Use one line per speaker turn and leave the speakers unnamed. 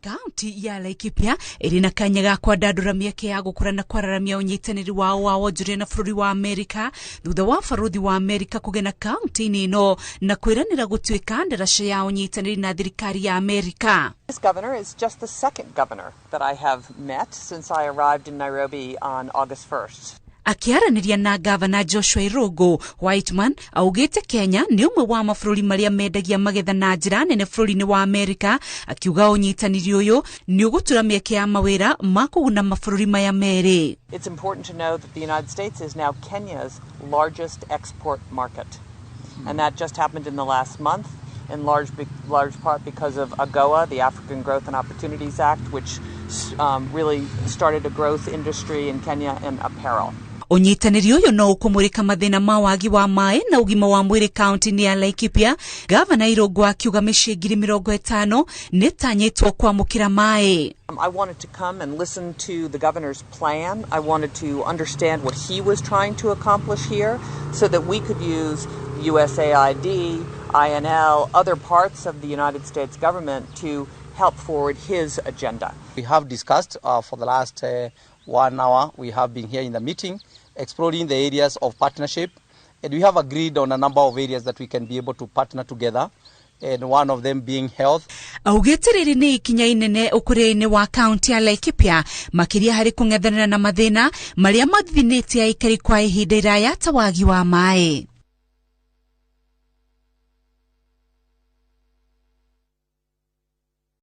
Kaunti ya Laikipia ĩrĩ na kanya ga kwandandũra mĩeke ya gũkũra na kwararamia ũnyitanĩri wao wa wonjoria na bũrũri wa Amerika, thutha wa barũthi wa Amerika kũgena kaunti-inĩ ĩno na kwĩranĩra gũtuĩka ndaraca ya ũnyitanĩri na thirikari ya Amerika.
This governor is just the second governor that I have met since I arrived in Nairobi on August 1st.
Akĩaranĩria na Gavana Joshua Irũngũ, Whiteman augĩte Kenya nĩ ũmwe wa mabũrũri marĩa mendagia magetha na njĩra nene bũrũri-inĩ wa Amerika, akiuga ũnyitanĩri ũyũ nĩ ũgũtura mĩeke ya mawĩra ma kũguna mabũrũri maya merĩ.
It's important to know that the United States is now Kenya's largest export market. And that just happened in the last month, in large part because of AGOA, the African Growth and Opportunities Act, which really started a growth industry in Kenya in apparel.
Ũnyitanĩri ũyũ no ũkũmũrĩka mathĩna ma wagi wa maĩ na ũgima wa mwĩrĩ kaunti-inĩ ya Laikipia. Gavana Irũngũ akiuga mĩciĩ 50,000 nĩ tanyĩtwo kwamũkĩra maĩ.
I wanted to come and listen to the governor's plan. I wanted to understand what he was trying to accomplish here so that we could use USAID, INL, other parts of the United States government to help forward his agenda.
We have discussed for the last 1 hour. We have been here in the meeting exploring the areas of partnership, and we have agreed on a number of areas that we can be able to partner together, and one of them being health.
Augĩte rĩrĩ nĩ ikinya inene ũkũrĩ-inĩ wa kaunti ya Laikipia, makĩria harĩ kũng'ethanĩra na mathĩna marĩa mathithinĩtie aikari kwa ihinda iraya ta wagi wa maĩ.